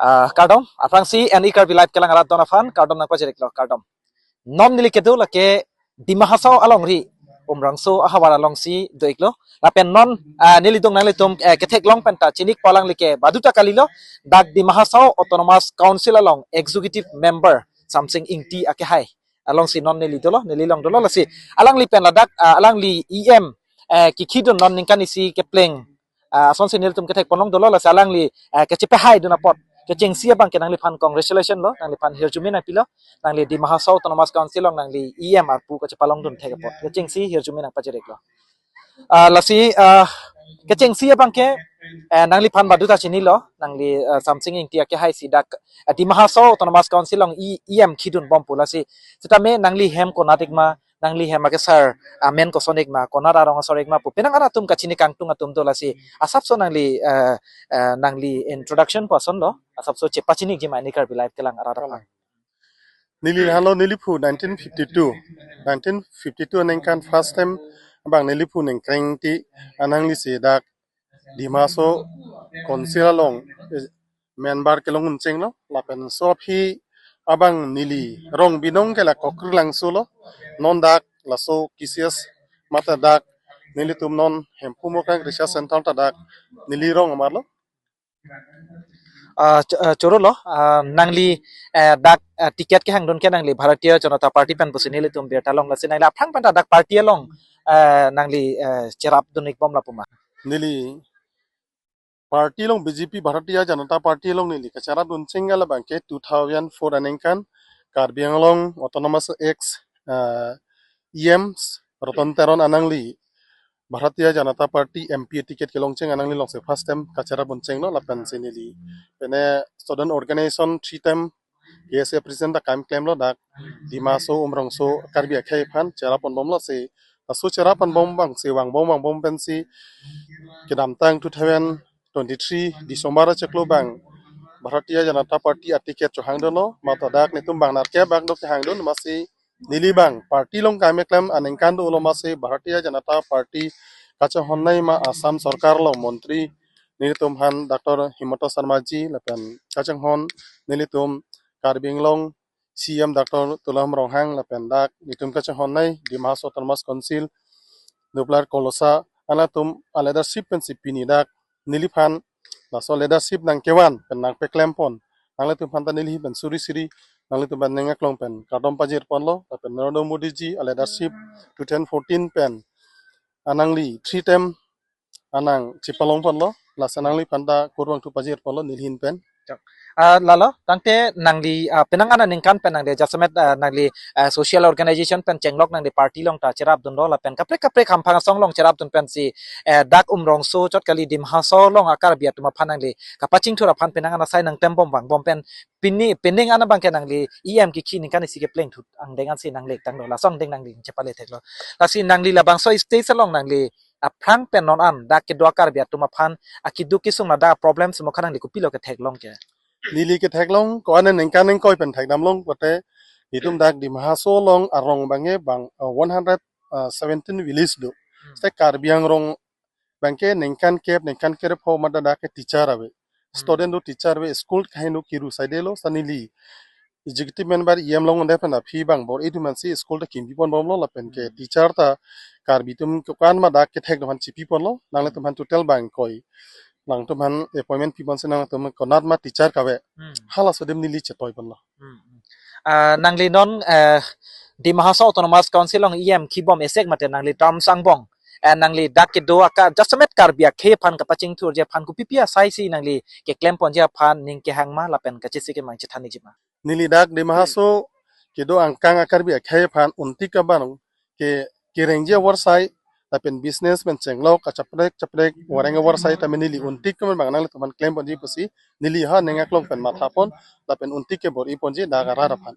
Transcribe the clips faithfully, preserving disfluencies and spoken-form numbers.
Ah, kardom, aphrangsi N E Karbi Live kelang arat don aphan kardom nangpajir-iklo, kardom. Non neli kedo lake Dima Hasao alongri, Umrongso ahavar alongsi do-iklo. Lapen non, ah, nelitum nanglitum, eh, ketheklong penta chini-ikpo alangli ke baduta kalilo, dak Dima Hasao Autonomous Council along Executive Member Samsing Ingti akehai alongsi non neli dolo, neli along dolo, lasi alangli pen ladak, ah, alangli E M, eh, kikhidun non ningkan isi kepleng, ah, asonsi nelitum kethekponlong dolo, lasi alangli, eh, kachepahaidun apot kechengsi abang ke nangliphan congratulation lo, nangliphan hirjume nangpilo, nangli Dima Hasao Autonomous Council along nangli E M arpu kachepalongdun thek apot kechengsi hirjume nangpajir-iklo. Ah, lasi, ah, kechengsi abang ke, eh, nangliphan baduta chinilo, nangli, ah, Samsing Ingti akehai si dak, ah, Dima Hasao Autonomous Council along E-, E M khidunbom pu, lasi sitame nangli hem konat-ikma, nangli hem akesar amen koson-ikma, konat arong asor-ikma pu penang an atum kachini kangtung atum do, lasi asapso nangli, eh, eh, nangli introduction pu asonlo, asapso chepachini-ikjima N E Karbi Live kelang arat aphan. Neli halo neliphu nineteen fifty-two. Nineteen fifty-two aningkan first time abang neliphu Nengkreng Ingti anangli si dak Dima Hasao Council along, eh, member kelong un chenglo, lapen so aphi abang neli rong binong ke la Kokrulangso lo, non dak laso K C S mate dak nelitum non Hemphu Mokrang Research Center ta dak neli rong amarlo. Ah, ch-, ah, choro lo, ah, nangli, eh, dak, ah, ticket kehangdun ke nangli Bharatiya Janata Party pen pusi nelitum birta long, lasi nangli aphrang penta dak party along, eh, nangli, eh, cherapdun-ikbom lapu ma? Neli party along B J P, Bharatiya Janata Party along neli kacherapdun cheng abang ke two thousand four aningkan Karbi Anglong Autonomous ex, eh, E M Ratan Teron anangli Bharatiya Janata Party M P ticket kelong cheng anangli alongsi first time kacherapdun chenglo, lapensi neli pine student organization three time K S A president ta kam klemlo, dak Dima Hasao Umrongso Karbi akhei aphan cherapponbomlo, si laso cherapponbom abangsi vangbom vangbom pensi kedamtang two thousand twenty-three December achiklo abang Bharatiya Janata Party aticket chohangdunlo, mate dak netum bang nerkep bak do kehangdun, amatsi neli abang party along kam keklem aningkan dolo, amatsi Bharatiya Janata Party kachinghonnei ma Assam Sorkar along montri nelitum aphan Doctor Himanta Sarma ji, lapen kachinghon nelitum Karbi Anglong C M Doctor Tuliram Ronghang, lapen dak netum kachinghonnei Dima Hasao Autonomous Council Nular Kolosa, anatum aleadership pensi pini dak neliphan laso leadership nangkevan pen nangpaklempon, nanglitum aphan ta neli pen suri suri, nanglitum pen ning aklong pen kardom pajirponlo, lapen Narendra Modi ji aleadership two thousand fourteen pen anangli three term anang chepalongponlo, lasi nangliphan ta kurvangthu pajirponlo neli ahin pen. Ah, lalo, tangte nangli, ah, penang an aningkan pen nangli jasemet, ah, nangli, ah, social organization pen chenglok nangli party along ta cherapdunlo, lapen kaprek kaprek hamphang asong along cherapdun pensi, eh, dak Umrongso chot kali Dima Hasao along a-Karbi atum aphan nangli kapachingthur aphan penang an asai nangtembom vangbom pen pini, pining an abang ke nangli E M kikhi ningkan isi keplengthu angdeng ansi nanglek tanglo, laso angdeng nangli chepale theklo. Lasi nangli labangso stage along nangli aphrang pen non an dak kedo a-Karbi atum aphan akeduk kesung ladak problem si mokha nangli kopilo ketheklong ke? Neli ketheklong ko-an aningkan ingkoi pen thekdamlong pulote, itum dak Dima Hasao along arong abang ke bang, uh, one hundred seventeen village do. Hmm. Seta Karbi Anglong abang ke ningkan kep, ningkan krepho mate dak ke teacher ave. Hmm. Student do teacher ave, school kaheno kiru saidelo, seta neli executive member E M long unde pen aphi bang bor-idun mansi school ta kimpiponbomlo, lapen ke Hmm. teacher ta Karbi atum ko-an ma dak kethekdun aphan chipiponlo, nanglitum aphan total bang ingkoi. Nangtum aphan appointment piponsi nangtum konat ma teacher kave. Hmm. Halaso adim neli chetoiponlo. Hmm, hmm. Ah, nangli non, eh, Dima Hasao Autonomous Council along E M khibom esek mate nangli term angbong, eh, nangli dak kedo aka jasemet Karbi akhei aphan kapachingthurji aphan kopipi asai si nangli keklemponji aphan ning kehang ma lapen kachisi kemang chethan-ikjima? Neli dak Dima Hasao kedo angkang a-Karbi akhei aphan untik abang ke kerengji aworsai lapen business pen chenglok kachaprek chaprek wareng aworsai tame neli untik kemen bang nanglitum aphan klemponji pusi neli ha ning aklong pen mathapon lapen untik ke bor-iponji dak arat aphan.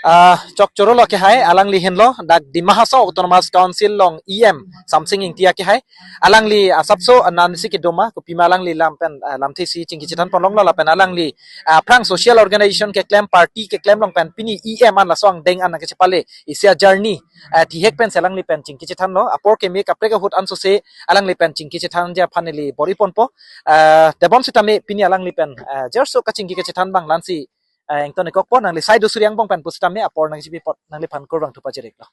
Ah, chok choro lo ke hai, alangli henlo, dak Dima Hasao Autonomous Council along E M Samsing Ingti ke hai. Alangli asapso anansi kedoma, kopima alangli lam pen, ah, lamthe si chingki chethan ponlonglo lapen alangli, ah, aphrang social organization keklem, party keklem along pen pini E M an laso angdeng an nangkachepale isi a-journey, ah, thihek pensi alangli pen chingki chethanlo, apor keme kaprek ahut ansose alangli pen chingki chethanji aphan neli bor-i ponpo. Ah, tebon sitame pini alangli pen, ah, jerso kachingki kachethan abang lansi, ah, ington-ik kokpo, nangli sai do suri angbong pen pusitame apor nangchipi apot nangliphan kurvangthu pajir-iklo.